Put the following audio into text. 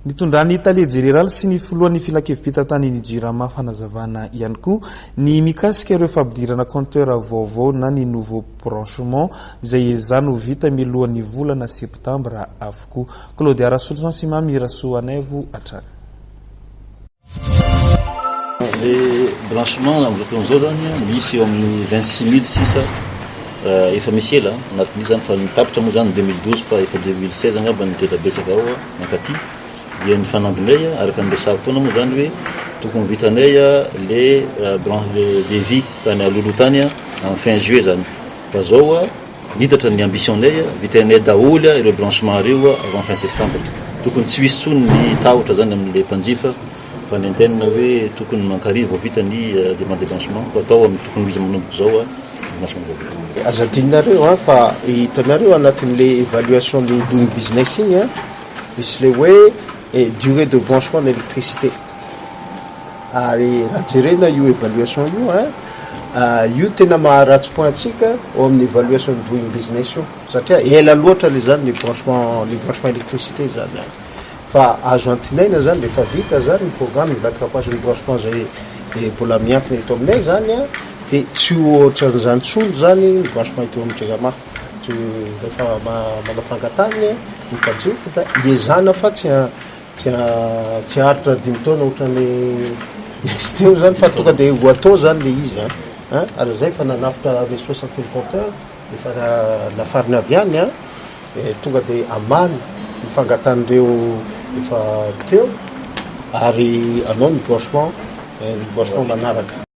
Nitondran'ny tale jeneraly sy ny filohan'ny filankevi-pitantanan'ny Jirama fanazavana ihany koa ny mikasika ireo fampidirana compteur vaovao na ny nouveau branchement izay ezahana ho vita mialohan'ny volana septambra avokoa. Claudia Rasoloson sy Mamy Rasoanaivo hatrany. Le branchement amin'izao fotoana izao zany misy eo amin'ny 26 000 sisa efa misy ela anatin'io zany, fa nitapitra moa zany 2012 fa efa 2016 angamba ny tena betsaka ao mankaty. Dia ny fanambinay, araka ny resahako foana moa zany, hoe tokony vitanay le branche, le devis tany alohaloha tany amin'ny fin juillet zany, fa zao nidatra ny ambition-nay, vitainay daholo ireo branchement ireo avant fin septembre. Tokony tsy ho hisy intsony ny tahotra zany amin'le mpanjifa fa ny antenne hoe tokony mankary vao vita ny demande de branchement, fa atao amin'ny tokony ho izy manomboka izao branchement vao vita. Aza adinonareo an, fa hitanareo anatin'le évaluation ny Doing Business iny an, misy le hoe durée de branchement d'électricité. Ary raha jerena io évaluation io an, io tena maharatsy point antsika ao amin'ny évaluation ny Doing Business io, satria ela loatra le zany le branchement électricité zany an. Fa azo antinaina zany rehefa vita zany ny programme ny rattrapage ny branchement zay mbola miankina eto aminay zany an, de tsy ohatran'izany tsony zany ny branchement eto amin'ny Jirama. Tsy rehefa manao fangatahana ny mpanjifa da iezana fa tsy haharitra 5 taona ohatran'ny izy teo zany, fa tonga de ho atao zany le izy an. Ary zay fa nanafitra le 60 compteur efa nafarina avy any an, tonga de amaly ny fangatan'ireo efa teo ary anao ny branchement manaraka.